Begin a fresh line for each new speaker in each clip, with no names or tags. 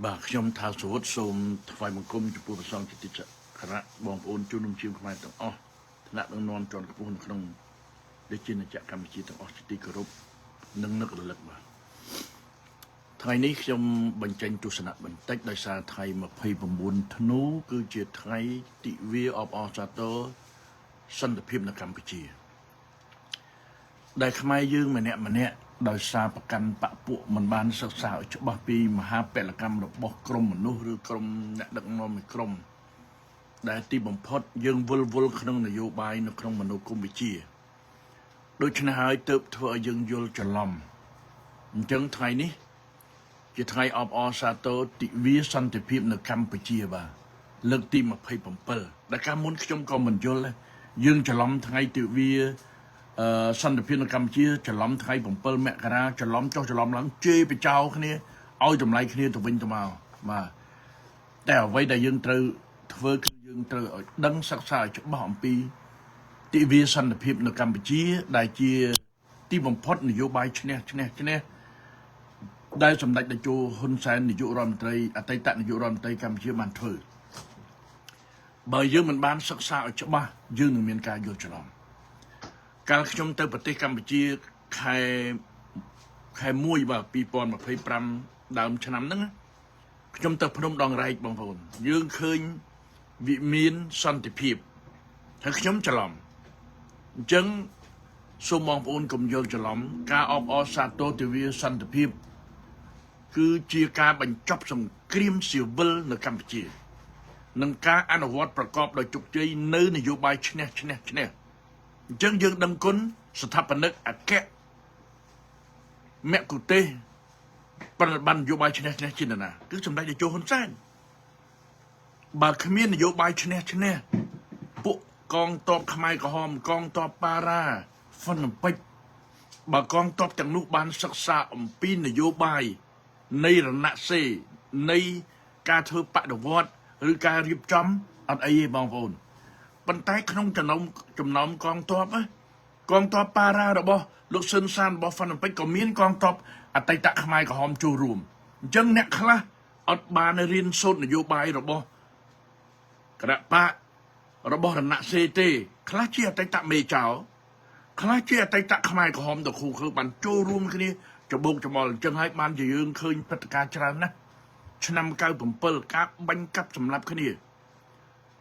បាទខ្ញុំថាសុវុធសូមថ្វាយបង្គំចំពោះព្រះសង្ឃជាទីសក្ការៈបងប្អូនជនរួមជាតិខ្មែរទាំងអស់ថ្នាក់ដឹកនាំជាន់ខ្ពស់នៅក្នុងរាជាណាចក្រកម្ពុជាទាំងអស់ជាទីគោរពនិងនឹករលឹកបាទថ្ងៃនេះខ្ញុំបញ្ចេញទស្សនៈបន្តិចដោយសារថ្ងៃ29ធ្នូគឺជាថ្ងៃទិវាអបអរសាទរសន្តិភាពនៅកម្ពុជា ដែលខ្មែរយើងម្នាក់ម្នាក់ដោយសារប្រកាន់បពពួកមិនបានសិក្សាឲ្យច្បាស់ពីមហាពលកម្មរបស់ក្រមមនុស្សឬក្រមអ្នកដឹកនាំមួយក្រុមដែលទីបំផុតយើងវិលវល់ក្នុងនយោបាយនៅក្នុងមនោគមវិជ្ជាដូច្នេះហើយទើបធ្វើឲ្យយើងយល់ច្រឡំអញ្ចឹងថ្ងៃនេះជាថ្ងៃអបអរសាទរទិវាសន្តិភាពនៅកម្ពុជាបាទលើកទី27ដែលកាលមុនខ្ញុំក៏មិនយល់ដែរយើងច្រឡំថ្ងៃទិវា អឺសន្តិភាពនៅកម្ពុជាច្រឡំថ្ងៃ7មករាច្រឡំចុះច្រឡំឡើងជេរបចោគ្នាឲ្យតម្លៃគ្នាទៅវិញទៅមកបាទតែអ្វីដែលយើងត្រូវធ្វើគឺយើងត្រូវឲ្យដឹងសិក្សាឲ្យច្បាស់អំពីទិវាសន្តិភាពនៅកម្ពុជា ដែលជាទីបំផុតនយោបាយឈ្នះឈ្នះឈ្នះដែលសម្ដេចតេជោហ៊ុនសែននាយករដ្ឋមន្ត្រីអតីតនាយករដ្ឋមន្ត្រីកម្ពុជាបានធ្វើបើយើងមិនបានសិក្សាឲ្យច្បាស់យើងនឹងមានការយល់ច្រឡំ កាលខ្ញុំទៅប្រទេសកម្ពុជាខែខែ1បាទ2025ដើមឆ្នាំហ្នឹងណាខ្ញុំទៅភ្នំដងរែកបងប្អូនយើងឃើញវិមានសន្តិភាពហើយខ្ញុំច្រឡំអញ្ចឹងសូមបងប្អូនកុំយល់ច្រឡំការអបអរសាទរទិវាសន្តិភាព គឺជាការបញ្ចប់សង្គ្រាមស៊ីវិលនៅកម្ពុជា និងការអនុវត្តប្រកបដោយជោគជ័យនៅនយោបាយឈ្នះឈ្នះឈ្នះ អញ្ចឹងយើងដឹងគុណស្ថាបនិកអគ្គមគ្គុទេសប្រតិបត្តិនយោបាយឈ្នះឈ្នះជានរណាគឺសម្ដេចតេជោហ៊ុនសែនបើគ្មាននយោបាយឈ្នះឈ្នះពួកកងទ័ពខ្មែរក្រហមកងទ័ពប៉ារ៉ាហ្វុនពេជ្របើកងទ័ពទាំងនោះបានសិក្សាអំពីនយោបាយនៃរណសេនៃការធ្វើបដិវត្តឬការរៀបចំអត់អីទេបងប្អូនប៉ុន្តែក្នុងចំណោមចំណោមកងទ័ពណា កងទ័ពប៉ារ៉ារបស់លោកស៊ិនសានរបស់ហ្វាន់ពេជ្រក៏មានកងទ័ពអតីតខ្មែរក្រហមចូលរួមអញ្ចឹងអ្នកខ្លះអត់បានរៀនសូត្រនយោបាយរបស់គណបករបស់រណសេទេខ្លះជាអតីតមេចៅខ្លះជាអតីតខ្មែរក្រហមតខូខើបានចូលរួមគ្នាច្បោកច្បល់អញ្ចឹងហើយបានជាយើងឃើញព្រឹត្តិការណ៍ច្រើនណាស់ឆ្នាំ97ការបាញ់កាប់សម្លាប់គ្នា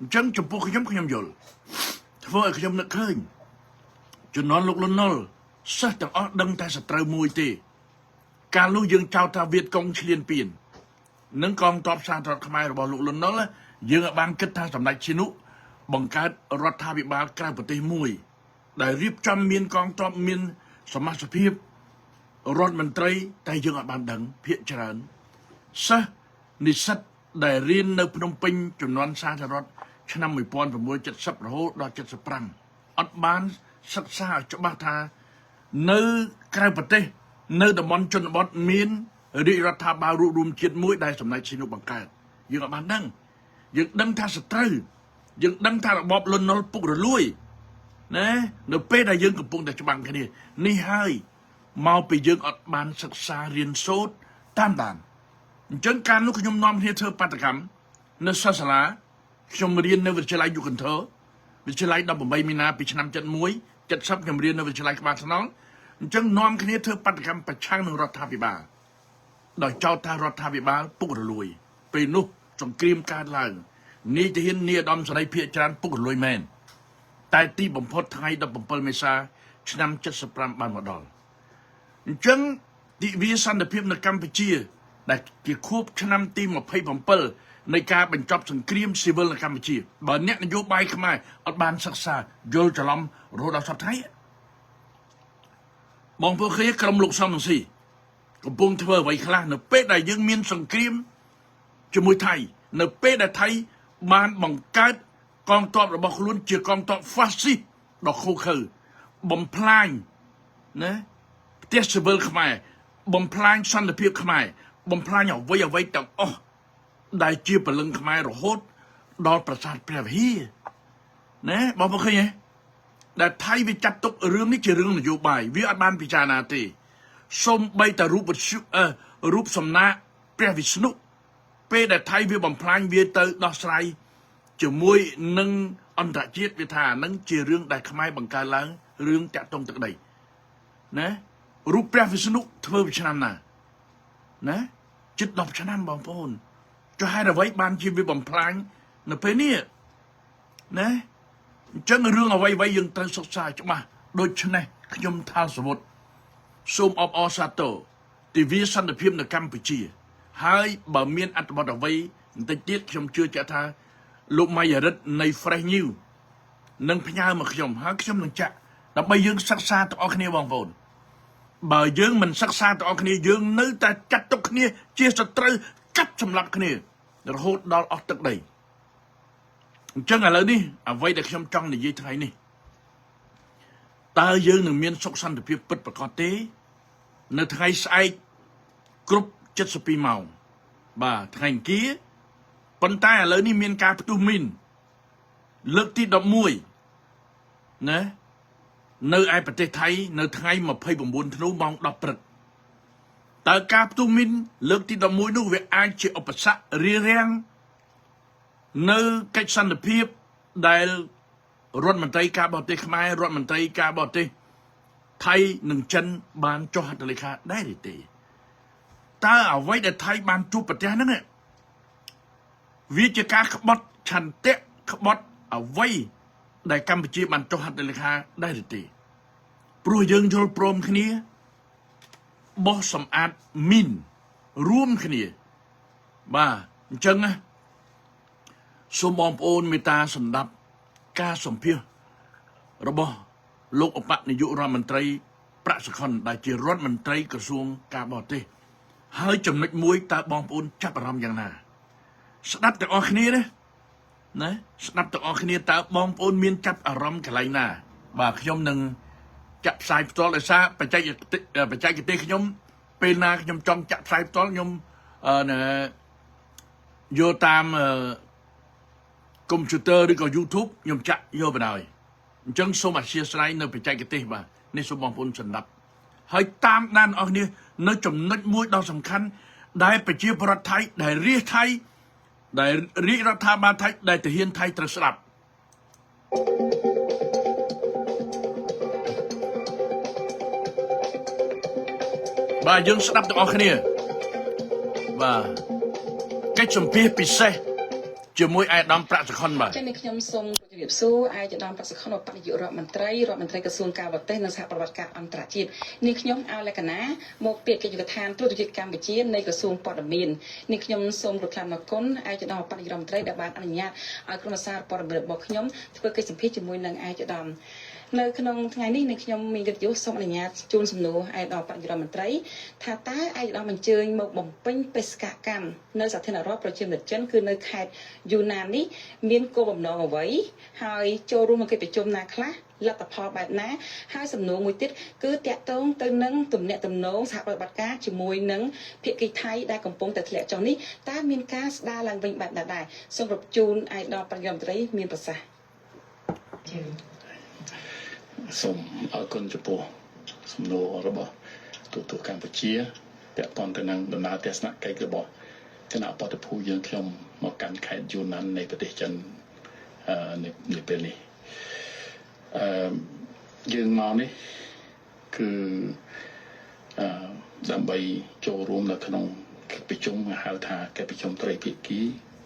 អញ្ចឹងចំពោះខ្ញុំខ្ញុំយល់ធ្វើឲ្យខ្ញុំនឹកឃើញ ជំនាន់លោកលន់នល់សិស្សទាំងអស់ដឹងតែសត្រូវមួយទេ កាលនោះយើងចោទថាវៀតកុងឈ្លានពាននិងកងទ័ពសាធារណខ្មែររបស់លោកលន់នល់យើងឲ្យបានគិតថាសម្ដេចឈីនុបង្កើតរដ្ឋាភិបាលក្រៅប្រទេសមួយ ដែលរៀបចំមានកងទ័ពមានសមាជិកភាពរដ្ឋមន្ត្រី តែយើងអត់បានដឹងភាកច្រើនសិស្សនិស្សិតដែលរៀននៅភ្នំពេញចំនួនសាធារណរដ្ឋឆ្នាំ1970រហូតដល់75អត់បានសិក្សាឲ្យច្បាស់ថា នៅក្រៅប្រទេស នៅតំបន់ជនបទមានរាជរដ្ឋាភិបាលរួបរួមជាតិមួយដែលសម្ដេចស៊ីនុបង្កើតយើងអត់បានដឹងយើងដឹងថាសត្រូវយើងដឹងថារបបលន់នល់ពុករលួយណានៅពេលដែលយើងកំពុងតែច្បាំងគ្នានេះហើយមកពីយើងអត់បានសិក្សារៀនសូត្រតាមដានអញ្ចឹងកាលនោះខ្ញុំនាំគ្នាធ្វើបាតកម្មនៅសិស្សសាលាខ្ញុំរៀននៅវិទ្យាល័យយុគន្ធរវិទ្យាល័យ18មីនាពីឆ្នាំ71 70ខ្ញុំរៀននៅវិទ្យាល័យក្បាលថ្នល់អញ្ចឹងនាំគ្នាធ្វើបាតកម្មប្រឆាំងនឹងរដ្ឋាភិបាលដោយចោទថារដ្ឋាភិបាលពុករលួយ ពេលនោះសង្គ្រាមកើតឡើងនាយទាហាននាយឧត្តមសេនីយ៍ភាគច្រើនពុករលួយមែនតែទីបំផុតថ្ងៃ17មេសាឆ្នាំ75បានមកដល់អញ្ចឹងទិវាសន្តិភាពនៅកម្ពុជា ដែលជាខួបឆ្នាំទី27នៃការបញ្ចប់សង្គ្រាមស៊ីវិលនៅកម្ពុជាបើអ្នកនយោបាយខ្មែរអត់បានសិក្សាយល់ច្រឡំរហូតដល់សប្តាហ៍ថ្ងៃបងប្អូនគ្នាក្រុមលោកសំរងស៊ីកំពុងធ្វើអ្វីខ្លះនៅពេលដែលយើងមានសង្គ្រាមជាមួយថៃនៅពេលដែលថៃបានបង្កើតកងទ័ពរបស់ខ្លួនជាកងទ័ពហ្វាស៊ីសដ៏ឃោរឃៅបំផ្លាញណាផ្ទះស៊ីវិលខ្មែរបំផ្លាញសន្តិភាពខ្មែរបំផ្លាញអ្វីអ្វីទាំងអស់ដែលជាពលឹងខ្មែររហូតដល់ប្រាសាទព្រះវិហារណាបងប្អូនឃើញទេដែលថៃវាចាត់ទុករឿងនេះជារឿងនយោបាយវាអត់បានពិចារណាទេសូម្បីតែរូបវិទ្យុអឺរូបសំណាកព្រះវិស្ណុ ពេលដែលថៃវាបំផ្លាញវាទៅដោះស្រាយជាមួយនឹងអន្តរជាតិវាថាអានឹងជារឿងដែលខ្មែរបង្កើតឡើងរឿងតាក់ទងទឹកដីណារូបព្រះវិស្ណុធ្វើពីឆ្នាំណាណាជិត10ឆ្នាំបងប្អូនចុះហេតុអ្វីបានជាវាបំផ្លាញនៅពេលនេះណាអញ្ចឹងរឿងអ្វីៗយើងត្រូវសិក្សាច្បាស់ដូច្នេះខ្ញុំថាលសវុតសូមអបអរសាទរទិវាសន្តិភាពនៅកម្ពុជា ហើយបើមានអត្ថបទអ្វីបន្តិចទៀតខ្ញុំជឿជាក់ថាលោកម៉ៃរិទ្ធនៃ Fresh News នឹងផ្ញើមកខ្ញុំហើយខ្ញុំនឹងចាក់ដើម្បីយើងសិក្សាទាំងអស់គ្នាបងប្អូនបើយើងមិនសិក្សាទាំងអស់គ្នាយើងនៅតែចាត់ទុកគ្នាជាសត្រូវកាប់សម្លាប់គ្នារហូតដល់អស់ទឹកដីអញ្ចឹងឥឡូវនេះអ្វីដែលខ្ញុំចង់និយាយថ្ងៃនេះតើយើងនឹងមានសុខសន្តិភាពពិតប្រាកដទេ នៅថ្ងៃស្អែកគ្រប់72ម៉ោងបាទថ្ងៃអង្គារប៉ុន្តែឥឡូវនេះមានការផ្ទុះមីនលើកទី11ណានៅឯប្រទេសថៃនៅថ្ងៃ29ធ្នូម៉ោង10ព្រឹកតើការផ្ទុះមីនលើកទី11នោះវាអាចជាឧបសគ្គរារាំងនៅកិច្ចសន្តិភាពដែលរដ្ឋមន្ត្រីការបរទេសខ្មែររដ្ឋមន្ត្រីការបរទេសថៃនិងចិនបានចុះហត្ថលេខាដែរឬទេតើអ្វីដែលថៃបានជួបប្រទេសហ្នឹងវាជាការក្បត់ឆន្ទៈក្បត់អ្វីដែលកម្ពុជាបានចុះហត្ថលេខាដែរឬទេព្រោះយើងយល់ព្រមគ្នាបោះសម្អាតមីនរួមគ្នាបាទអញ្ចឹងណាសូមបងប្អូនមេត្តាសម្ដាប់ការសម្ភាសរបស់លោកឧបនាយករដ្ឋមន្ត្រីប្រាក់សុខុនដែលជារដ្ឋមន្ត្រីក្រសួងការបរទេសហើយចំណុចមួយតើបងប្អូនចាប់អារម្មណ៍យ៉ាងណាស្ដាប់ទាំងអស់គ្នាណាណាស្ដាប់ទាំងអស់គ្នាតើបងប្អូនមានចាប់អារម្មណ៍កន្លែងណាបាទខ្ញុំនឹងចាក់ផ្សាយផ្ទាល់ដោយសារបច្ចេកទេសបច្ចេកទេសខ្ញុំពេលណាខ្ញុំចង់ចាក់ផ្សាយផ្ទាល់ខ្ញុំអឺណែយកតាមកុំព្យូទ័រឬក៏ YouTube ខ្ញុំចាក់យកបណ្ដោយអញ្ចឹងសូមអធ្យាស្រ័យនៅបច្ចេកទេសបាទនេះសូមបងប្អូនស្ដាប់ហើយតាមដានអស់គ្នានៅចំណុចមួយដ៏សំខាន់ដែលប្រជាពលរដ្ឋថៃដែលរាស្ត្រថៃដែលរាជរដ្ឋាភិបាលថៃដែលទាហានថៃត្រូវស្ដាប់បាទយើងស្ដាប់ទាំងអស់គ្នាបាទកិច្ចសម្ភាសពិសេសជាមួយឯកឧត្តមប្រាក់សុខុនបាទ
ចា៎នេះខ្ញុំសូមជម្រាបសួរឯកឧត្តមប្រាក់សុខុនឧបនាយករដ្ឋមន្ត្រីរដ្ឋមន្ត្រីក្រសួងការបរទេសនិងសហប្រតិបត្តិការអន្តរជាតិនេះខ្ញុំអោលក្ខណាមកពីកិច្ចដ្ឋានទូតជាតិកម្ពុជានៃក្រសួងព័ត៌មាននេះខ្ញុំសូមគោរពថ្លែងអំណរគុណឯកឧត្តមឧបនាយករដ្ឋមន្ត្រីដែលបានអនុញ្ញាតឲ្យក្រុមសារព័ត៌មានរបស់ខ្ញុំធ្វើកិច្ចសម្ភាសជាមួយនឹងឯកឧត្តមនៅក្នុងថ្ងៃនេះនឹងខ្ញុំមានកិត្តិយសសូមអនុញ្ញាតជូនសំណួរឯកឧត្តមបញ្ញារដ្ឋមន្ត្រីថាតើឯកឧត្តមអញ្ជើញមកបំពេញបេសកកម្មនៅសាធារណរដ្ឋប្រជាមានិតចិនគឺនៅខេត្តយូណាននេះមានគោលបំណងអ្វីហើយចូលរួមក្នុងកិច្ចប្រជុំណាខ្លះលទ្ធផលបែបណាហើយសំណួរមួយទៀតគឺតាក់ទងទៅនឹងទំនាក់ទំនងសហប្រតិបត្តិការជាមួយនឹងភាគីថៃដែលកំពុងតែធ្លាក់ចុះនេះតើមានការស្ដារឡើងវិញបែបណាដែរសូមរំជូនឯកឧត្តមបញ្ញារដ្ឋមន្ត្រីមានប្រសាសន៍ជឿ
សូមអរគុណចំពោះសំណួររបស់ទូតកម្ពុជាពាក់ព័ន្ធទៅនឹងដំណើរទស្សនកិច្ចរបស់គណៈបដិភូយើងខ្ញុំមកកាន់ខេត្តយូណាន់នៃប្រទេសចិនអឺនៅពេលនេះអឺយើងមកនេះគឺអឺដើម្បីចូលរួមនៅក្នុងកិច្ចប្រជុំហៅថាកិច្ចប្រជុំត្រីភាគី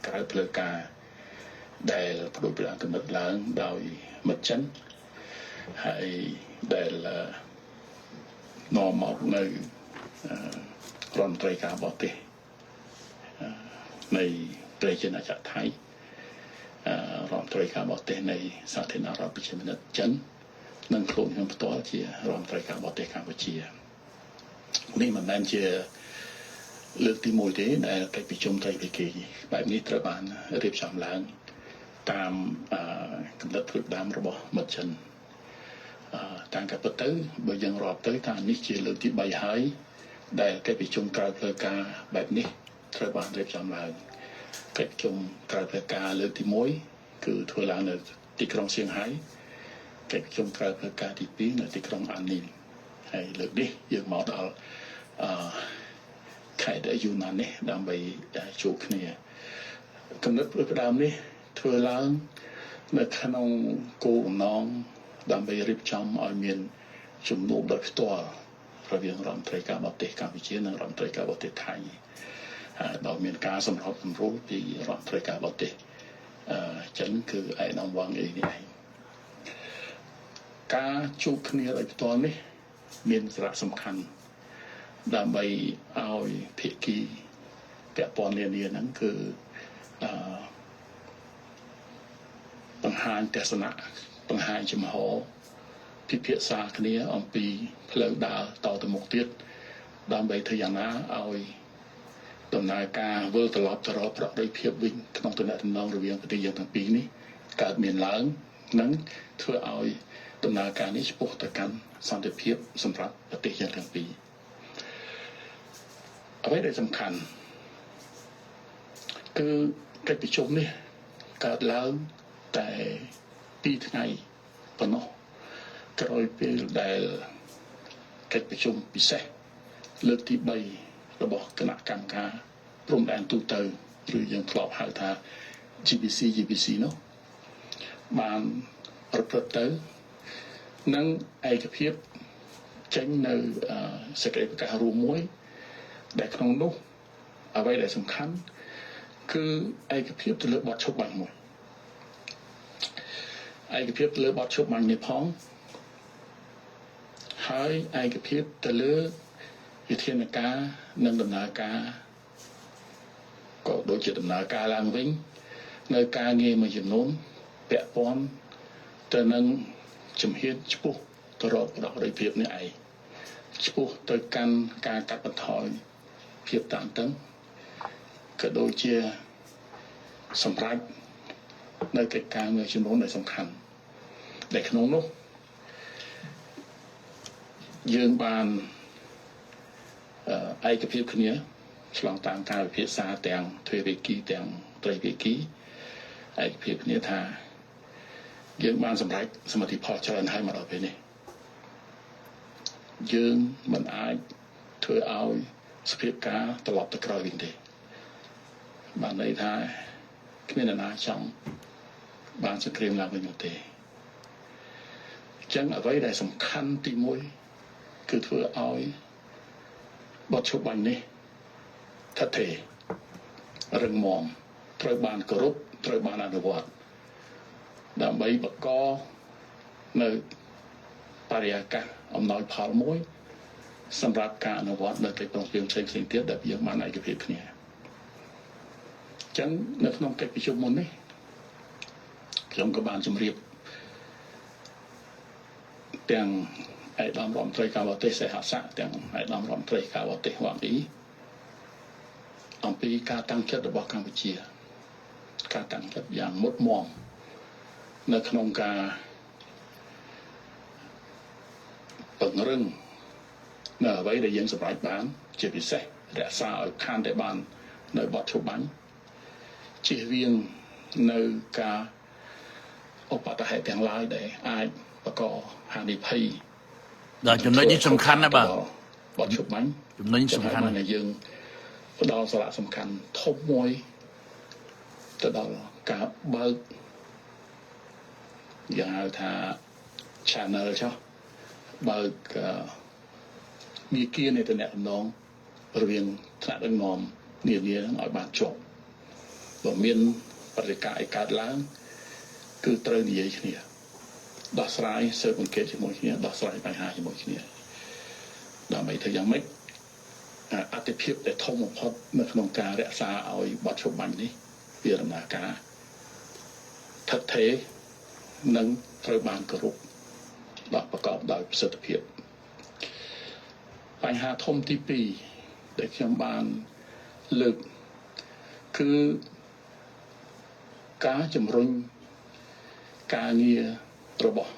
ក្រៅផ្លូវការដែលផ្ដួចផ្ដើមកំណត់ឡើងដោយមិត្តចិនហើយដែលនាំមកនៅរដ្ឋមន្ត្រីការបរទេសនៃប្រជាណាចក្រថៃរដ្ឋមន្ត្រីការបរទេសនៃសាធារណរដ្ឋប្រជាមានិតចិននិងខ្លួនខ្ញុំផ្ទាល់ជារដ្ឋមន្ត្រីការបរទេសកម្ពុជានេះមិនមែនជាលើកទី1ទេដែលកិច្ចប្រជុំត្រីភាគីបែបនេះត្រូវបានរៀបចំឡើងតាមកំណត់ផ្ដួចផ្ដើមរបស់មិត្តចិនតាមការពិតទៅបើយើងរាប់ទៅថានេះជាលើកទី3ហើយដែលកិច្ចប្រជុំក្រៅផ្លូវការបែបនេះត្រូវបានរៀបចំឡើងកិច្ចប្រជុំក្រៅផ្លូវការលើកទី1គឺធ្វើឡើងនៅទីក្រុងសៀងហៃកិច្ចប្រជុំក្រៅផ្លូវការទី2នៅទីក្រុងអាននីនហើយលើកនេះយើងមកដល់អឺ ខេត្តយូណាននេះដើម្បីជួបគ្នាកំណត់ផ្ដើមនេះធ្វើឡើងនៅក្នុងគោលបំណងដើម្បីរៀបចំឲ្យមានជំនួបដោយផ្ទាល់រវាងរដ្ឋមន្ត្រីការបរទេសកម្ពុជានិងរដ្ឋមន្ត្រីការបរទេសថៃដោយមានការសម្របសម្រួលពីរដ្ឋមន្ត្រីការបរទេសចិនគឺឯកឧត្តមវ៉ាងអ៊ីនេះឯងការជួបគ្នាដោយផ្ទាល់នេះមានសារៈសំខាន់ដើម្បីឲ្យភាគីពាក់ព័ន្ធនានាហ្នឹងគឺបង្ហាញទស្សនៈបង្ហាញជំហរពិភាក្សាគ្នាអំពីផ្លូវដើរតទៅមុខទៀតដើម្បីធ្វើយ៉ាងណាឲ្យដំណើរការវិលត្រឡប់ទៅរកប្រក្រតីភាពវិញក្នុងទំនាក់ទំនងរវាងប្រទេសយើងទាំងពីរនេះកើតមានឡើងនិងធ្វើឲ្យដំណើរការនេះឆ្ពោះទៅកាន់សន្តិភាពសម្រាប់ប្រទេសយើងទាំងពីរអ្វីដែលសំខាន់គឺកិច្ចប្រជុំនេះកើតឡើងតែ2ថ្ងៃប៉ុណ្ណោះក្រោយពេលដែលកិច្ចប្រជុំពិសេសលើកទី3របស់គណៈកម្មការព្រំដែនទូទៅឬយើងធ្លាប់ហៅថា GBC នោះបានប្រព្រឹត្តទៅនិងឯកភាពចេញនៅសេចក្តីប្រកាសរួមមួយដែលក្នុងនោះអ្វីដែលសំខាន់គឺឯកភាពទៅលើបទឈប់បាញ់មួយឯកភាពទៅលើបទឈប់បាញ់នេះផងហើយឯកភាពទៅលើវិធានការនិងដំណើរការក៏ដូចជាដំណើរការឡើងវិញនៅការងារមួយចំនួនពាក់ព័ន្ធទៅនឹងជំហានឆ្ពោះទៅរកប្រក្រតីភាពនេះឯងឆ្ពោះទៅកាន់ការកាត់បន្ថយភាពតានតឹងក៏ដូចជាសម្រាប់នៅកិច្ចការមួយចំនួនដែលសំខាន់ដែលក្នុងនោះយើងបានឯកភាពគ្នាឆ្លងតាមការពិភាក្សាទាំងទ្វេភាគីទាំងត្រីភាគីឯកភាពគ្នាថាយើងបានសម្រេចសមិទ្ធផលច្រើនហើយមកដល់ពេលនេះយើងមិនអាចធ្វើឲ្យសភាពការត្រឡប់ទៅក្រោយវិញទេបានន័យថាគ្មាននរណាចង់បានសង្គ្រាមឡើងវិញនោះទេអញ្ចឹងអ្វីដែលសំខាន់ទី1គឺធ្វើឲ្យបទឈប់បាញ់នេះថិតថេររឹងមាំត្រូវបានគោរពត្រូវបានអនុវត្តដើម្បីបង្កនៅបរិយាកាសអំណោយផលមួយសម្រាប់ការអនុវត្តនៅកិច្ចព្រមព្រៀងផ្សេងៗទៀតដែលយើងបានឯកភាពគ្នាអញ្ចឹងនៅក្នុងកិច្ចប្រជុំមុននេះខ្ញុំក៏បានជម្រាបទាំងឯកឧត្តមរដ្ឋមន្ត្រីការបរទេសសហស័កទាំងឯកឧត្តមរដ្ឋមន្ត្រីការបរទេសវ៉ាងអ៊ីអំពីការតាំងចិត្តរបស់កម្ពុជាការតាំងចិត្តយ៉ាងមុតមមនៅក្នុងការពង្រឹងនៅអ្វីដែលយើងសម្រេចបានជាពិសេសរក្សាឲ្យខានតែបាននៅបទឈប់បាញ់ជៀសវាងនៅការឧបតហេតុទាំងឡាយដែលអាចបង្កហានិភ័យ
ដល់ចំណុចនេះសំខាន់ណាស់បាទ
បទឈប់បាញ់
ចំណុចនេះសំខាន់
ណាស់យើងផ្ដល់សារៈសំខាន់ធំមួយទៅដល់ការបើកយើងហៅថា channel ចុះបើកមាគ៌ានៃតំណងរវាងថ្នាក់ដឹកនាំនានានឹងឲ្យបានជាប់បើមានបរិការអីកើតឡើងគឺត្រូវនិយាយគ្នាដោះស្រាយស៊ើបអង្កេតជាមួយគ្នាដោះស្រាយបញ្ហាជាមួយគ្នាដើម្បីធ្វើយ៉ាងម៉េចអតិភិបដែលធំបំផុតនៅក្នុងការរក្សាឲ្យបទឈប់បាញ់នេះវាដំណើរការថិតថេរនិងត្រូវបានគោរពដល់ប្រកបដោយប្រសិទ្ធភាពបញ្ហាធំទី2ដែលខ្ញុំបានលើកគឺការជំរុញការងាររបស់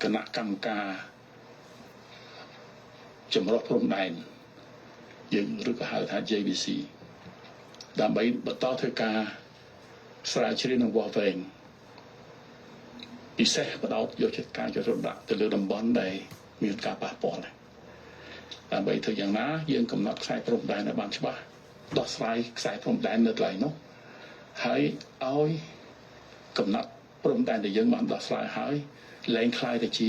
គណៈកម្មការចម្រុះព្រំដែនយើងឬក៏ហៅថា JBC ដើម្បីបន្តធ្វើការស្រាវជ្រាវនិងវាស់វែងពិសេសបដោតយកចិត្តការយកចិត្តទុកដាក់ទៅលើតំបន់ដែលមានការប៉ះពាល់ ដើម្បីធ្វើយ៉ាងណាយើងកំណត់ខ្សែព្រំដែនឲ្យបានច្បាស់ដោះស្រាយខ្សែព្រំដែននៅកន្លែងនោះហើយឲ្យកំណត់ព្រំដែនដែលយើងបានដោះស្រាយហើយលែងក្លាយទៅជា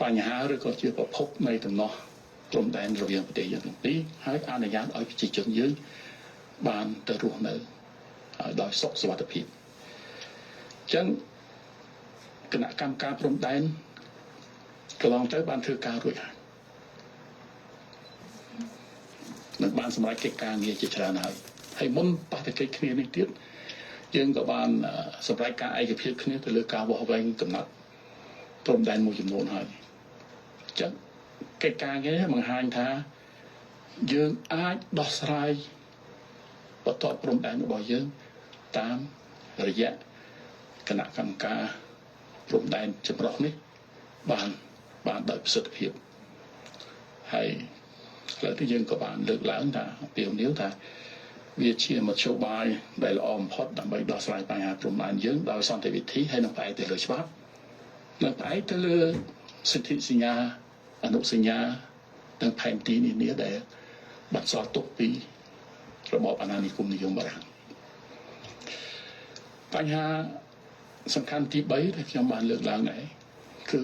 បញ្ហាឬក៏ជាប្រភពនៃទំនាស់ព្រំដែនរវាងប្រទេសយើងទាំងពីរហើយអនុញ្ញាតឲ្យប្រជាជនយើងបានទៅរស់នៅដោយសុខសុវត្ថិភាពអញ្ចឹងគណៈកម្មការព្រំដែនកន្លងទៅបានធ្វើការរួចហើយនឹងបានសម្រេចកិច្ចការងារជាច្រើនហើយហើយមុនប៉ះទង្គិចគ្នានេះទៀតយើងក៏បានសម្រេចការឯកភាពគ្នាទៅលើការវាស់វែងកំណត់ព្រំដែនមួយចំនួនហើយអញ្ចឹងកិច្ចការងារនេះបង្ហាញថាយើងអាចដោះស្រាយបន្ទាត់ព្រំដែនរបស់យើងតាមរយៈគណៈកម្មការព្រំដែនចម្រុះនេះបានដោយប្រសិទ្ធភាពហើយឥឡូវនេះយើងក៏បានលើកឡើងថាពីវនីវថាវាជាមធ្យោបាយដែលល្អបំផុតដើម្បីដោះស្រាយបញ្ហាព្រំដែនយើងដោយសន្តិវិធីហើយនឹងផ្អែកទៅលើច្បាប់និងផ្អែកទៅលើសិទ្ធិសញ្ញាអនុសញ្ញានិងផែនទីនានាដែលបានសល់ទុកពីរបបអាណានិគមនិយមបារាំងបញ្ហាសំខាន់ទី3ដែលខ្ញុំបានលើកឡើងដែរគឺ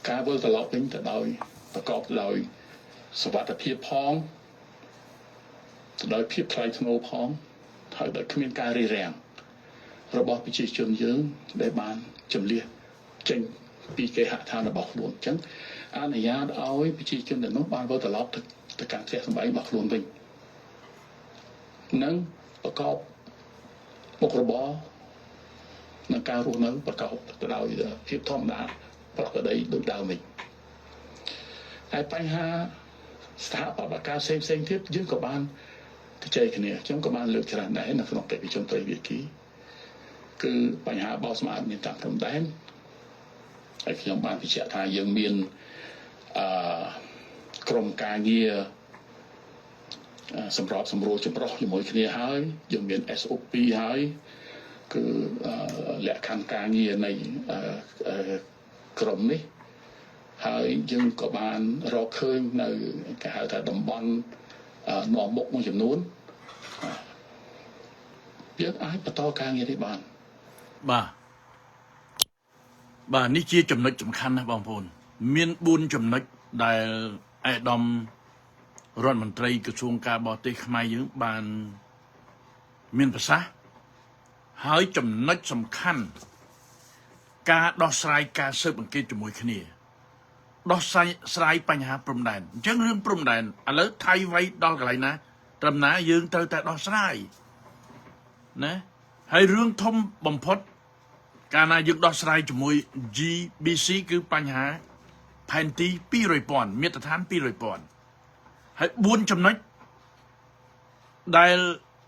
ការវិលត្រឡប់វិញទៅដោយប្រកបដោយសុវត្ថិភាពផងទៅដោយភាពថ្លៃថ្នូរផងហើយដោយគ្មានការរារាំងរបស់ប្រជាជនយើងដែលបានជំលះចេញពីគេហដ្ឋានរបស់ខ្លួនអញ្ចឹងអនុញ្ញាតឲ្យប្រជាជនទាំងនោះបានវិលត្រឡប់ទៅកាន់ផ្ទះសម្បែងរបស់ខ្លួនវិញនិងប្រកបមុខរបរនិងការរស់នៅប្រកបទៅដោយភាពធម្មតាប្រក្រតីដូចដើមវិញហើយបញ្ហាស្ថាបត្យកម្មផ្សេងផ្សេងទៀតយើងក៏បានជជែកគ្នាខ្ញុំក៏បានលើកច្រើនដែរនៅក្នុងកិច្ចប្រជុំត្រីភាគីគឺបញ្ហាបោសសម្អាតមានតាមព្រំដែនហើយខ្ញុំបានបញ្ជាក់ថាយើងមានក្រុមការងារសម្របសម្រួលចម្រុះជាមួយគ្នាហើយយើងមាន SOP ហើយគឺលក្ខខណ្ឌការងារនៃក្រុមនេះហើយយើងក៏បានរកឃើញនៅគេហៅថាតំបន់នាំមុខមួយចំនួនយើងអាចបន្តការងារនេះបាន
បាទនេះជាចំណុចសំខាន់ណាស់បងប្អូនមាន4ចំណុចដែលឯកឧត្តមរដ្ឋមន្ត្រីក្រសួងការបរទេសខ្មែរយើងបានមានប្រសាសន៍ហើយចំណុចសំខាន់ការដោះស្រាយការស៊ើបអង្កេតជាមួយគ្នាដោះស្រាយស្រាយបញ្ហាព្រំដែនអញ្ចឹងរឿងព្រំដែនឥឡូវថៃវាយដល់កន្លែងណាត្រឹមណាយើងត្រូវតែដោះស្រាយណាហើយរឿងធំបំផុត កាលណាយើងដោះស្រាយជាមួយ GBC គឺបញ្ហាផែនទី200,000មាត្រដ្ឋាន200,000ហើយ4ចំណុចដែល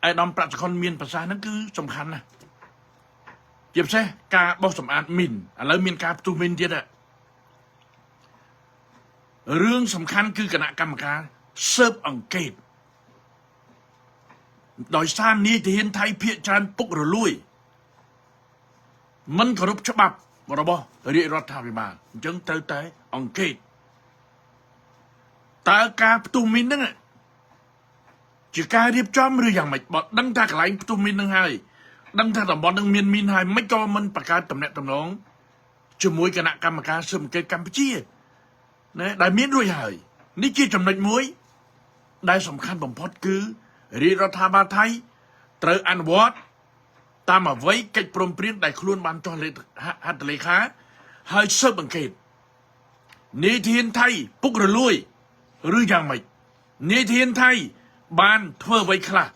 ឯកឧត្តមប្រាក់សុខុនមានប្រសាសន៍ហ្នឹងគឺសំខាន់ណាស់ជាពិសេសការបោះសម្អាតមីនឥឡូវមានការផ្ទុះមីនទៀតហ៎រឿងសំខាន់គឺគណៈកម្មការស៊ើបអង្កេតដោយសារនាយទាហានថៃភាកច្រើនពុករលួយ មិនគោរពច្បាប់របស់រាជរដ្ឋាភិបាលអញ្ចឹងត្រូវតែអង្កេតតើការផ្ទុះមីនហ្នឹងជាការរៀបចំឬយ៉ាងម៉េចបើដឹងថាកន្លែងផ្ទុះមីនហ្នឹងហើយដឹងថាតំបន់ហ្នឹងមានមីនហើយមិនក៏មិនបង្កើតតំណែងតំណងជាមួយគណៈកម្មការស៊ើបអង្កេតកម្ពុជាណាដែលមានរួចហើយនេះជាចំណុចមួយ ដែលសំខាន់បំផុតគឺរាជរដ្ឋាភិបាលថៃត្រូវអនុវត្ត តាមអ្វីកិច្ចព្រមព្រៀងដែលខ្លួនបានចុះលេខហត្ថលេខាហើយស៊ើបអង្កេតនាយធានថៃពុករលួយឬយ៉ាងម៉េចនាយធានថៃបានធ្វើអ្វីខ្លះ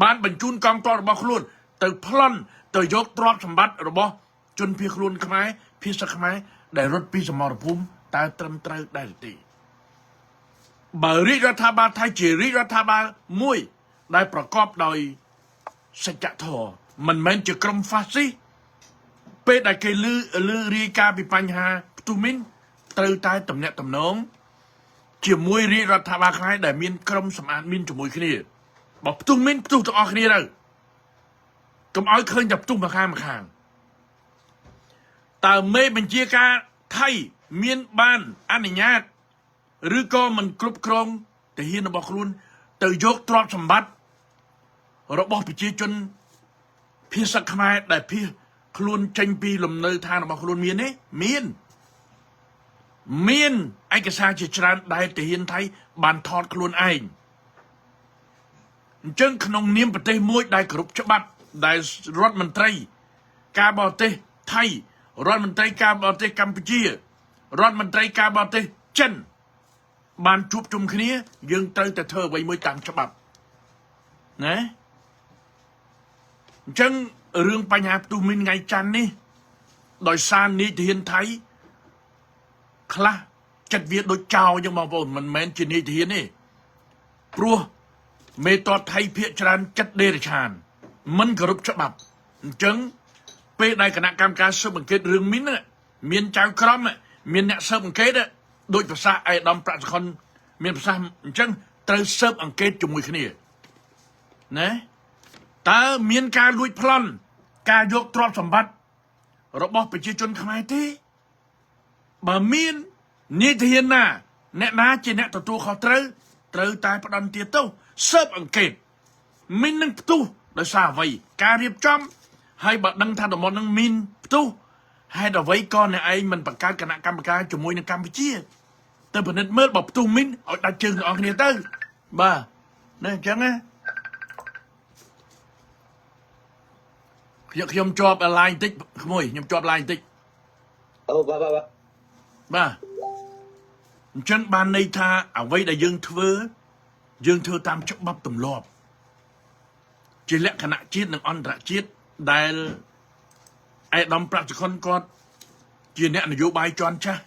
បានបញ្ជូនកងទ័ពរបស់ខ្លួន ទៅប្លន់ទៅយកទ្រព្យសម្បត្តិរបស់ជនភៀសខ្លួនខ្មែរភាសាខ្មែរដែលរត់ពីសមរភូមិតើត្រឹមត្រូវដែរឬទេបើរាជរដ្ឋាភិបាលថៃជារាជរដ្ឋាភិបាលមួយ ដែលប្រកបដោយ សច្ចធម៌មិនមែនជាក្រុមហ្វាស៊ីសពេលដែលគេលឺលឺរាយការណ៍ពីបញ្ហាផ្ទុះមីនត្រូវតែតំណាក់តំណងជាមួយរាជរដ្ឋាភិបាលខ្មែរដែលមានក្រុមសម្អាតមីនជាមួយគ្នាបើផ្ទុះមីនផ្ទុះទាំងអស់គ្នាទៅកុំឲ្យឃើញតែផ្ទុះមួយខាងមួយខាងតើមេបញ្ជាការថៃមានបានអនុញ្ញាត ឬក៏មិនគ្រប់គ្រងទាហានរបស់ខ្លួន ទៅយកទ្រព្យសម្បត្តិរបស់ប្រជាជនភាសាខ្មែរដែលភៀសខ្លួនចេញពីលំនៅឋានរបស់ខ្លួនមានទេមាន មានឯកសារជាច្រើនដែលទាហានថៃបានថតខ្លួនឯងអញ្ចឹងក្នុងនាមប្រទេសមួយដែលគោរពច្បាប់ដែលរដ្ឋមន្ត្រី ការបរទេសថៃរដ្ឋមន្ត្រីការបរទេសកម្ពុជារដ្ឋមន្ត្រីការបរទេសចិន បានជួបជុំគ្នា យើងត្រូវតែធ្វើអ្វីមួយតាមច្បាប់ណាអញ្ចឹងរឿងបញ្ហាផ្ទុះមីនថ្ងៃច័ន្ទនេះ ដោយសារនាយទាហានថៃខ្លះចិត្តវាដូចចោលអញ្ចឹងបងប្អូនមិនមែនជានាយទាហានទេព្រោះមេតបថៃភាកច្រើនចិត្តដេរឆាន មិនគោរពច្បាប់អញ្ចឹងពេលដែលគណៈកម្មការស៊ើបអង្កេតរឿងមីនហ្នឹងមានចៅក្រមមានអ្នកស៊ើបអង្កេតដោយប្រសាសន៍ឯកឧត្តមប្រាក់សុខុនមានប្រសាសន៍អញ្ចឹងត្រូវស៊ើបអង្កេតជាមួយគ្នាណាតើមានការលួចប្លន់ការយកទ្រព្យសម្បត្តិរបស់ប្រជាជនខ្មែរទេ បើមាននាយទាហានណា អ្នកណាជាអ្នកទទួលខុសត្រូវត្រូវតែផ្ដន្ទាទោសស៊ើបអង្កេតមីននឹងផ្ទុះដោយសារអ្វីការរៀបចំហើយបើដឹងថាតំបន់នឹងមានផ្ទុះហេតុអ្វីក៏អ្នកឯងមិនបង្កើតគណៈកម្មការជាមួយនឹងកម្ពុជា ទៅពិនិត្យមើលបើផ្ទុះមីនឲ្យដាច់ជើងទាំងអស់គ្នាទៅបាទនេះអញ្ចឹងណាខ្ញុំខ្ញុំជាប់ line តិចក្មួយខ្ញុំជាប់ line តិច
អូបាទបាទបាទ
បាទអញ្ចឹងបានន័យថាអ្វីដែលយើងធ្វើ យើងធ្វើតាមច្បាប់ទម្លាប់ជាលក្ខណៈជាតិនិងអន្តរជាតិដែលឯកឧត្តមប្រាក់សុខុនគាត់ជាអ្នកនយោបាយជាន់ចាស់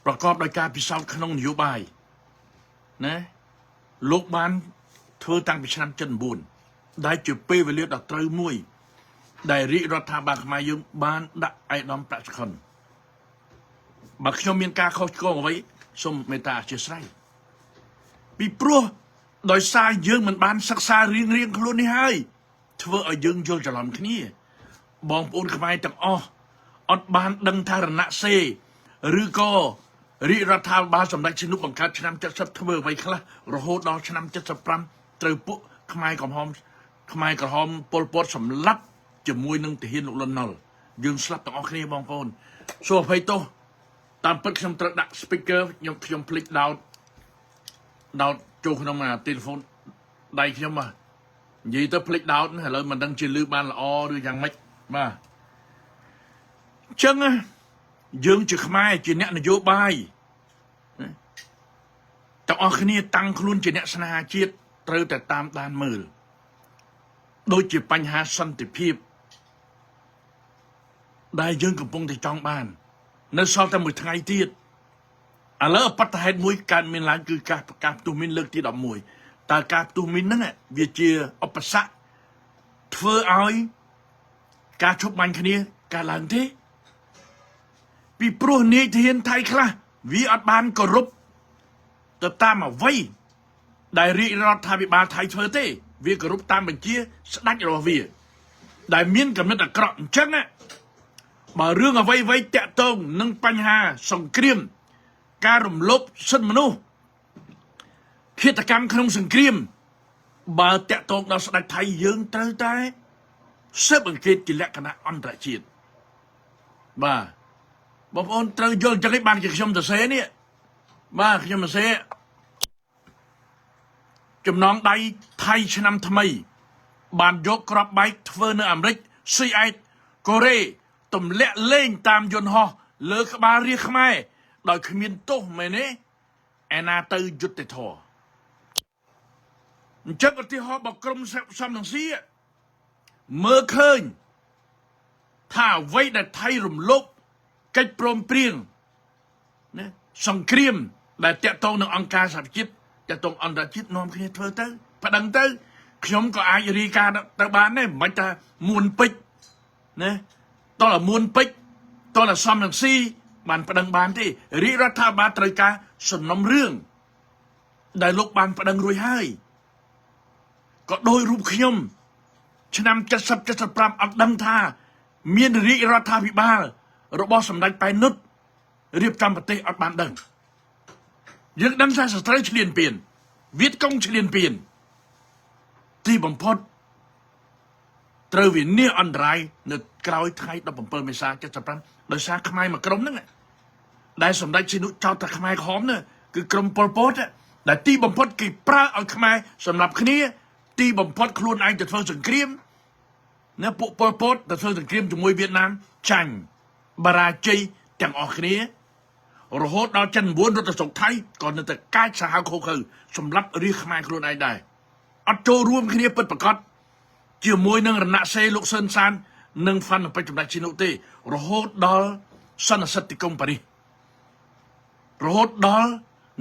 ប្រកបដោយការពិសោធន៍ក្នុងនយោបាយណាលោកបានធ្វើតាំងពីឆ្នាំ79ដែលជាពេលវេលាដ៏ត្រូវមួយ ដែលរាជរដ្ឋាភិបាលខ្មែរយើងបានដាក់ឯកឧត្តមប្រាក់សុខុនបើខ្ញុំមានការខុសឆ្គងអ្វីសូមមេត្តាអធិស្ឋានពីព្រោះដោយសារយើងមិនបានសិក្សារៀងរៀងខ្លួននេះហើយធ្វើឲ្យយើងយល់ច្រឡំគ្នា បងប្អូនខ្មែរទាំងអស់អត់បានដឹងថារណសេឬក៏រាជរដ្ឋាភិបាលសម្ដេចសីហនុបង្កើតឆ្នាំ70ធ្វើអ្វីខ្លះរហូតដល់ឆ្នាំ75ត្រូវពួកខ្មែរក្រហមខ្មែរក្រហមប៉ុលពតសម្លាប់ជាមួយនឹងទាហានលោកលន់ណុលយើងស្លាប់ទាំងអស់គ្នាបងប្អូនសូមអភ័យទោសតាមពិតខ្ញុំត្រូវដាក់ speaker ខ្ញុំខ្ញុំភ្លេចដោតដោតចូលក្នុងអាទូរស័ព្ទដៃខ្ញុំបាទនិយាយទៅភ្លេចដោតឥឡូវមិនដឹងជាលឺបានល្អឬយ៉ាងម៉េចបាទអញ្ចឹងណាយើងជាខ្មែរជាអ្នកនយោបាយទាំងអស់គ្នាតាំងខ្លួនជាអ្នកស្នេហាជាតិត្រូវតែតាមដានមើលដូចជាបញ្ហាសន្តិភាពដែលយើងកំពុងតែចង់បាន នៅសល់តែមួយថ្ងៃទៀតឥឡូវអបតហេតុមួយកើតមានឡើងគឺការប្រកាសផ្ទុះមីនលើកទី11តើការផ្ទុះមីនហ្នឹងវាជាឧបសគ្គធ្វើឲ្យការឈប់បាញ់គ្នាកើតឡើងទេពីព្រោះនាយទាហានថៃខ្លះវាអត់បានគោរពទៅតាមអ្វីដែលរាជរដ្ឋាភិបាលថៃធ្វើទេ វាគោរពតាមបញ្ជាស្ដេចរបស់វា ដែលមានកំណត់អាក្រក់អញ្ចឹងណាបើរឿងអ្វីអ្វីតាក់ទងនឹងបញ្ហាសង្គ្រាម ការរំលោភសិទ្ធិមនុស្សឃាតកម្មក្នុងសង្គ្រាម បើតាក់ទងដល់ស្ដេចថៃយើងត្រូវតែស៊ើបអង្កេតជាលក្ខណៈអន្តរជាតិបាទបងប្អូនត្រូវយល់អញ្ចឹងឯងបានជាខ្ញុំសរសេរនេះបាទខ្ញុំសរសេរចំណងដៃថៃឆ្នាំថ្មី បានយកក្របបែកធ្វើនៅអាមេរិកស៊ុយអែតកូរ៉េទម្លាក់លេងតាមយន្តហោះលើក្បាលរាជខ្មែរដោយគ្មានទោសមែនទេឯណាទៅយុត្តិធម៌អញ្ចឹងឧទាហរណ៍បើក្រុមសំរងស៊ីមើលឃើញថាអ្វីដែលថៃរំលោភកិច្ចព្រមព្រៀងណាសង្គ្រាម ដែលតាក់ទងនឹងអង្គការសហប្រជាជាតិតាក់ទងអន្តរជាតិនាំគ្នាធ្វើទៅប្តឹងទៅខ្ញុំក៏អាចរាយការណ៍ទៅបានដែរមិនបាច់ថាមួនពេជ្រណាតោះតែមួនពេជ្រតោះតែសំរងស៊ីបានប្តឹងបានទេរាជរដ្ឋាភិបាលត្រូវការសំណុំរឿងដែលលោកបានប្តឹងរួចហើយក៏ដោយរូបខ្ញុំ ឆ្នាំ70 75អត់ដឹងថា មានរាជរដ្ឋាភិបាល របស់សម្ដេចប៉ែននុតរៀបចំប្រទេសអត់បានដឹង យើងដឹងថាសត្រូវឈ្លានពានវៀតកុងឈ្លានពានទីបំផុតត្រូវវិនាសអន្តរាយនៅក្រោយថ្ងៃ17មេសា75ដោយសារខ្មែរមួយក្រុមហ្នឹងដែលសម្ដេចសីនុចោទថាខ្មែរក្រហមនោះគឺក្រុមប៉ុលពតដែលទីបំផុតគេប្រើឲ្យខ្មែរសម្រាប់គ្នា ទីបំផុតខ្លួនឯងទៅធ្វើសង្គ្រាមណាពួកប៉ុលពតទៅធ្វើសង្គ្រាមជាមួយវៀតណាមចាញ់បរាជ័យទាំងអស់គ្នា រហូតដល់79រត់ទៅស្រុកថៃក៏នៅតែកាចសាហាវខូខើសម្រាប់រាជខ្មែរខ្លួនឯងដែរអត់ចូលរួមគ្នាពិតប្រាកដជាមួយនឹងរណសេលោកសឿនសាន និងហ្វាន់ពេជ្រចម្ដេចជីនុទេ រហូតដល់សន្និសីទទីក្រុងប៉ារីសរហូតដល់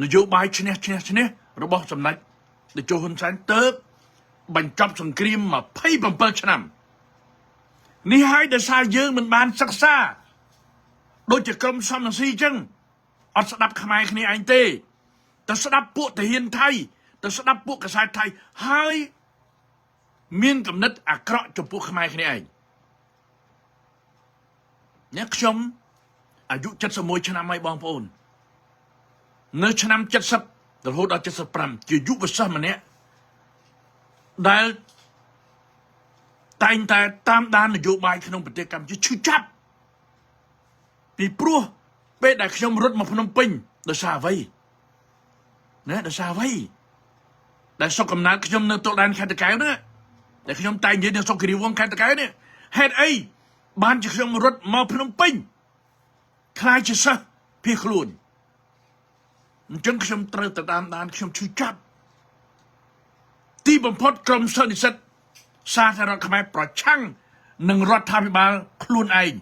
នយោបាយឈ្នះឈ្នះឈ្នះរបស់សម្ដេចតេជោហ៊ុនសែនទៅបញ្ចប់សង្គ្រាម27ឆ្នាំនេះហើយដោយសារយើងមិនបានសិក្សាដូចជាក្រុមសំរងស៊ីអញ្ចឹងអត់ស្ដាប់ខ្មែរគ្នាឯងទេទៅស្ដាប់ពួកទាហានថៃទៅស្ដាប់ពួកកសែតថៃហើយមានគំនិតអាក្រក់ចំពោះខ្មែរគ្នាឯងអ្នកខ្ញុំអាយុ71ឆ្នាំហើយបងប្អូននៅឆ្នាំ70រហូតដល់75ជាយុវសិស្សម្នាក់ដែលតែងតែតាមដាននយោបាយក្នុងប្រទេសកម្ពុជាឈឺចាប់ពីព្រោះពេលដែលខ្ញុំរត់មកភ្នំពេញដោយសារអ្វីណាដោយសារអ្វីដែលស្រុកកំណើតខ្ញុំនៅទល់ដែនខេត្តតាកែវហ្នឹងដែលខ្ញុំតែងនិយាយនៅស្រុកគិរីវង្សខេត្តតាកែវនេះហេតុអីបានជាខ្ញុំរត់មកភ្នំពេញខ្លាចជាសិស្សភៀសខ្លួនអញ្ចឹងខ្ញុំត្រូវទៅតាមដានខ្ញុំឈឺចាប់ទីបំផុតក្រុមសិស្សនិស្សិតសាធារណខ្មែរប្រឆាំងនឹងរដ្ឋាភិបាលខ្លួនឯង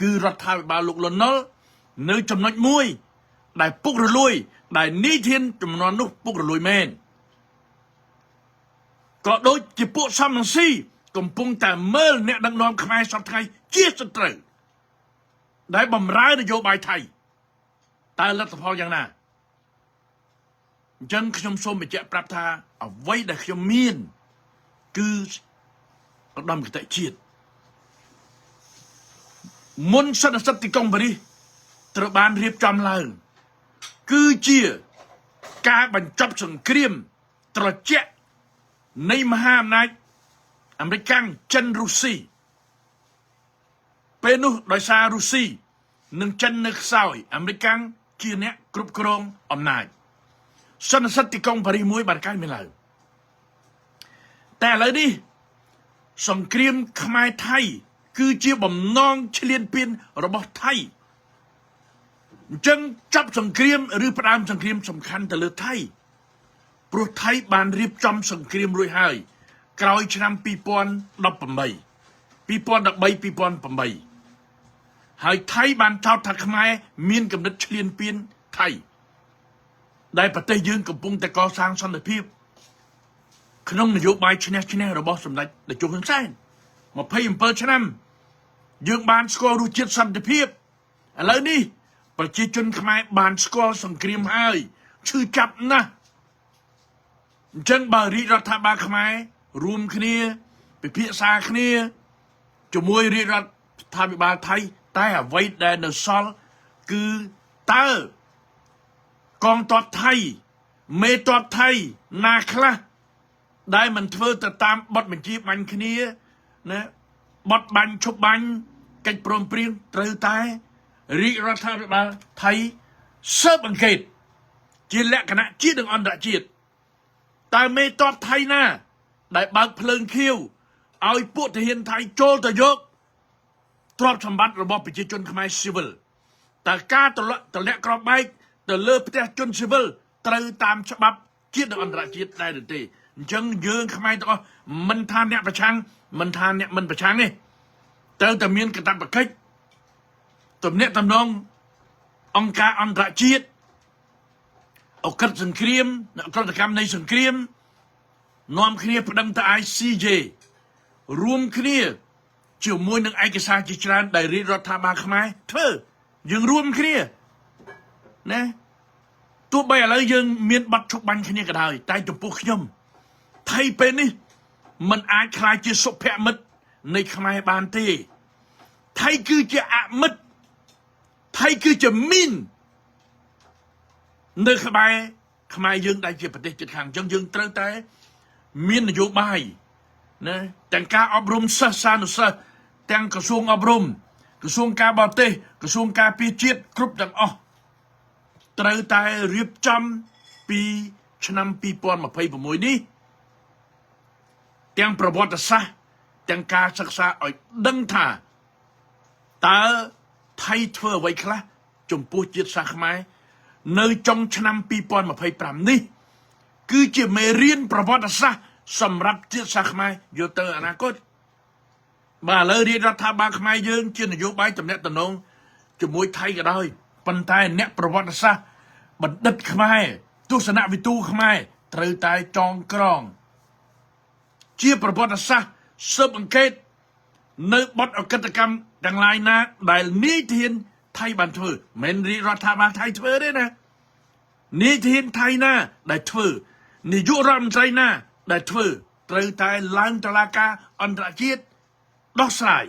គឺរដ្ឋាភិបាលលោកលន់នល់នៅចំណុចមួយ ដែលពុករលួយ ដែលនីធានចំនួននោះពុករលួយមែនក៏ដូចជាពួកសំរងស៊ីកំពុងតែមើលអ្នកដឹកនាំខ្មែរសពថ្ងៃជាសត្រូវដែលបំរើនយោបាយថៃតើលទ្ធផលយ៉ាងណាអញ្ចឹងខ្ញុំសូមបញ្ជាក់ប្រាប់ថាអ្វីដែលខ្ញុំមានគឺឧត្តមគតិជាតិមុនសន្និសីទទីក្រុងប៉ារីសត្រូវបានរៀបចំឡើង គឺជាការបញ្ចប់សង្គ្រាមត្រជាក់នៃមហាអំណាចអាមេរិកកាំងចិនរុស្ស៊ីពេលនោះដោយសាររុស្ស៊ីនិងចិននៅខ្សោយអាមេរិកកាំងជាអ្នកគ្រប់គ្រងអំណាចសន្និសីទទីក្រុងប៉ារីសមួយបានកើតមានឡើងតែឥឡូវនេះសង្គ្រាមខ្មែរថៃគឺជាបំណងឈ្លានពានរបស់ថៃអញ្ចឹងចាប់សង្គ្រាមឬផ្ដើមសង្គ្រាមសំខាន់ទៅលើថៃព្រោះថៃបានរៀបចំសង្គ្រាមរួចហើយក្រោយឆ្នាំ2018 2013 2008ហើយថៃបានចោទថាខ្មែរមានគំនិតឈ្លានពានថៃដែលប្រទេសយើងកំពុងតែកសាងសន្តិភាពក្នុងនយោបាយឈ្នះឈ្នះរបស់សម្ដេចតេជោហ៊ុនសែន27ឆ្នាំយើងបានស្គាល់រសជាតិសន្តិភាពឥឡូវនេះប្រជាជនខ្មែរបានស្គាល់សង្គ្រាមហើយឈឺចាប់ណាស់អញ្ចឹងបើរាជរដ្ឋាភិបាលខ្មែររួមគ្នាពិភាក្សាគ្នាជាមួយរាជរដ្ឋាភិបាលថៃតែអ្វីដែលនៅសល់គឺតើកងទ័ពថៃមេទ័ពថៃណាខ្លះដែលមិនធ្វើទៅតាមបទបញ្ជាបាញ់គ្នាណាបទបាញ់ឈប់បាញ់កិច្ចព្រមព្រៀងត្រូវតែរាជរដ្ឋាភិបាលថៃស៊ើបអង្កេតជាលក្ខណៈជាតិនិងអន្តរជាតិតើមេទ័ពថៃណា ដែលបើកភ្លើងខៀវឲ្យពួកទាហានថៃចូលទៅយកទ្រព្យសម្បត្តិរបស់ប្រជាជនខ្មែរស៊ីវិលតើការទម្លាក់គ្រាប់បែកទៅលើផ្ទះជនស៊ីវិលត្រូវតាមច្បាប់ជាតិនិងអន្តរជាតិដែរឬទេអញ្ចឹងយើងខ្មែរទាំងអស់មិនថាអ្នកប្រឆាំងមិនថាអ្នកមិនប្រឆាំងទេត្រូវតែមានកាតព្វកិច្ចទំនាក់ទំនងអង្គការអន្តរជាតិអក្រិតសង្គ្រាមអក្រិតកម្មនៃសង្គ្រាមនាំគ្នាប្តឹងទៅ ICJ រួមគ្នាជាមួយនឹងឯកសារជាច្រើនដែលរាជរដ្ឋាភិបាលខ្មែរធ្វើយើងរួមគ្នាណាទោះបីឥឡូវយើងមានបាត់ឈប់បាញ់គ្នាក៏ដោយតែចំពោះខ្ញុំថៃពេលនេះมันអាចក្លាយជាសុភមិត្តនៃខ្មែរបានទេថៃគឺជាអមិត្តថៃគឺជាមីន នៅក្បែរខ្មែរយើងដែលជាប្រទេសជិតខាងអញ្ចឹងយើងត្រូវតែមាននយោបាយណាទាំងការអប់រំសិស្សានុសិស្សទាំងក្រសួងអប់រំក្រសួងការបរទេសក្រសួងការពារជាតិគ្រប់ទាំងអស់ត្រូវតែរៀបចំពីឆ្នាំ2026នេះទាំងប្រវត្តិសាស្ត្រទាំងការសិក្សាឲ្យដឹងថាតើថៃធ្វើអ្វីខ្លះចំពោះជាតិសាសន៍ខ្មែរនៅចុងឆ្នាំ2025នេះ គឺជាមេរៀនប្រវត្តិសាស្ត្រសម្រាប់ជាតិសាសន៍ខ្មែរយកទៅអនាគតបាទឥឡូវរាជរដ្ឋាភិបាលខ្មែរយើងជានយោបាយតំណាក់តំណងជាមួយថៃក៏ដោយប៉ុន្តែអ្នកប្រវត្តិសាស្ត្របណ្ឌិតខ្មែរទស្សនវិទូខ្មែរត្រូវតែចងក្រង ជាប្រវត្តិសាស្ត្រស៊ើបអង្កេត នៅបទអក្រិតកម្មទាំងឡាយណា ដែលនាយធានថៃបានធ្វើមិនរាជរដ្ឋាភិបាលថៃធ្វើទេណានាយធានថៃណា ដែលធ្វើនាយករដ្ឋមន្ត្រីណា ដែលធ្វើត្រូវតែឡើងតុលាការអន្តរជាតិដោះស្រាយ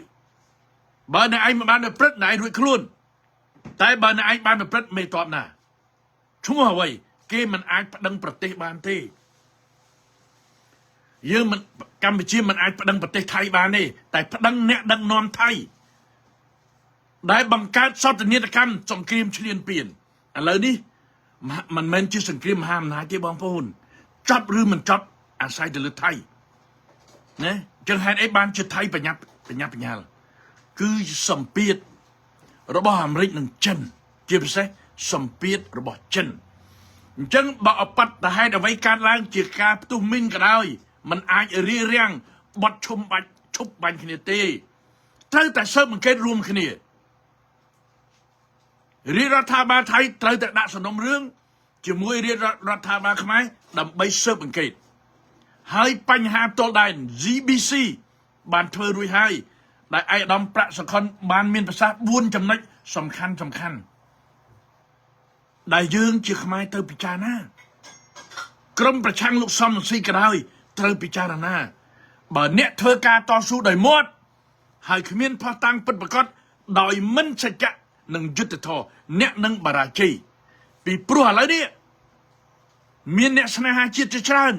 បើអ្នកឯងមិនបានប្រព្រឹត្តអ្នកឯងរួចខ្លួន តែបើអ្នកឯងបានប្រព្រឹត្តមេតបណាឈ្មោះអ្វីគេមិនអាចប្តឹងប្រទេសបានទេយើងមិនកម្ពុជាមិនអាចប្តឹងប្រទេសថៃបានទេតែប្តឹងអ្នកដឹកនាំថៃដែលបង្កើតសោកនាដកម្មសង្គ្រាមឈ្លានពានឥឡូវនេះមិនមែនជាសង្គ្រាមមហាអំណាចទេបងប្អូនចប់ឬមិនចប់អាស្រ័យទៅលើថៃណាចឹងហេតុអីបានជាថៃបញ្ញាប់បញ្ញាប់បញ្ញាល់គឺសម្ពាធរបស់អាមេរិកនិងចិន ជាពិសេសសម្ពាធរបស់ចិនអញ្ចឹងបើអបត្តហេតុអ្វីកើតឡើងជាការផ្ទុះមីនក៏ដោយมันអាចរៀបរៀងបត់ឈុំបាច់ឈប់បាញ់គ្នាទេត្រូវតែស៊ើបអង្កេតរួមគ្នារាជរដ្ឋាភិបាលថៃត្រូវតែដាក់សំណុំរឿងជាមួយរាជរដ្ឋាភិបាលខ្មែរដើម្បីស៊ើបអង្កេតហើយបញ្ហាទល់ដែន ZBC បានធ្វើរួចហើយដែលឯកឧត្តមប្រាក់សុខុនបានមានប្រសាសន៍4ចំណុចសំខាន់សំខាន់ដែលយើងជាខ្មែរទៅពិចារណាក្រុមប្រឆាំងលោកសំរងស៊ីក៏ដោយត្រូវពិចារណាបើអ្នកធ្វើការតស៊ូដោយមាត់ហើយគ្មានផុសតាំងពិតប្រាកដដោយមិនសច្ចៈនិងយុត្តិធម៌អ្នកនឹងបរាជ័យពីព្រោះឥឡូវនេះមានអ្នកស្នេហាជាតិជាច្រើន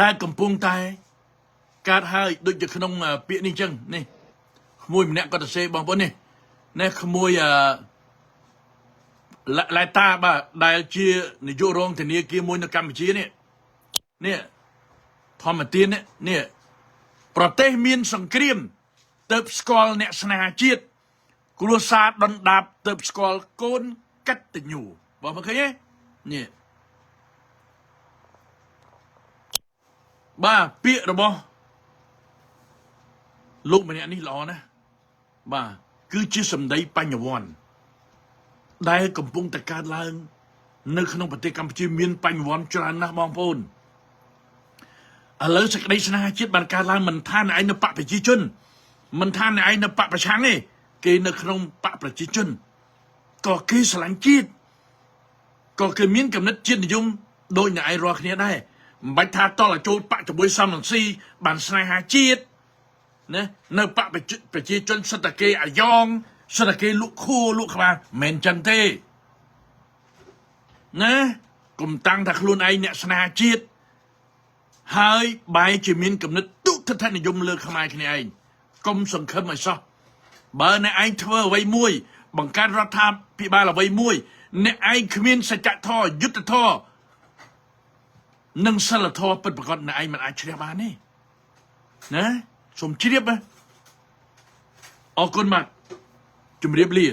ដែលកំពុងតែកើតហើយដូចជាក្នុងពាក្យនេះចឹងនេះក្មួយម្នាក់គាត់ទៅសេបងប្អូននេះនេះក្មួយអឺឡែតាបាទដែលជានាយករងធនាគារមួយនៅកម្ពុជានេះនេះធម្មទាននេះនេះប្រទេសមានសង្គ្រាមទៅស្គាល់អ្នកស្នេហាជាតិគ្រួសារដុនដាបទៅស្គាល់កូនកតញ្ញូបងប្អូនឃើញទេនេះបាទពាក្យរបស់លោកម្នាក់នេះល្អណាស់បាទគឺជាសម្ដីបញ្ញវន្តដែលកំពុងតែកើតឡើង នៅក្នុងប្រទេសកម្ពុជាមានបញ្ញវន្តច្រើនណាស់បងប្អូនឥឡូវសេចក្តីស្នេហាជាតិបានកើតឡើងមិនថាអ្នកឯងនៅបកប្រជាជនមិនថាអ្នកឯងនៅបកប្រឆាំងទេគេនៅក្នុងបកប្រជាជនក៏គេស្រឡាញ់ជាតិក៏គេមានកំណត់ជាតិនិយមដូចអ្នកឯងរាល់គ្នាដែរមិនបាច់ថាតល់ឲ្យចូលបកជាមួយសំរងស៊ីបានស្នេហាជាតិណានៅបកប្រជាជនសិតតែគេអាយ៉ងសិតតែគេលក់ខួលក់ក្បាលមិនមែនចឹងទេណាកុំតាំងថាខ្លួនឯងអ្នកស្នេហាជាតិហើយបែរជាមានគំនិតទុទិដ្ឋិនិយមលើខ្មែរគ្នាឯងកុំសង្ឃឹមឲ្យសោះបើអ្នកឯងធ្វើអ្វីមួយ បង្កើតរដ្ឋាភិបាលអ្វីមួយអ្នកឯងគ្មានសច្ចធម៌យុត្តិធម៌និងសិលធម៌ពិតប្រាកដអ្នកឯងមិនអាចជ្រះបានទេណាសូមជ្រាបណាអរគុណបាទជម្រាបលា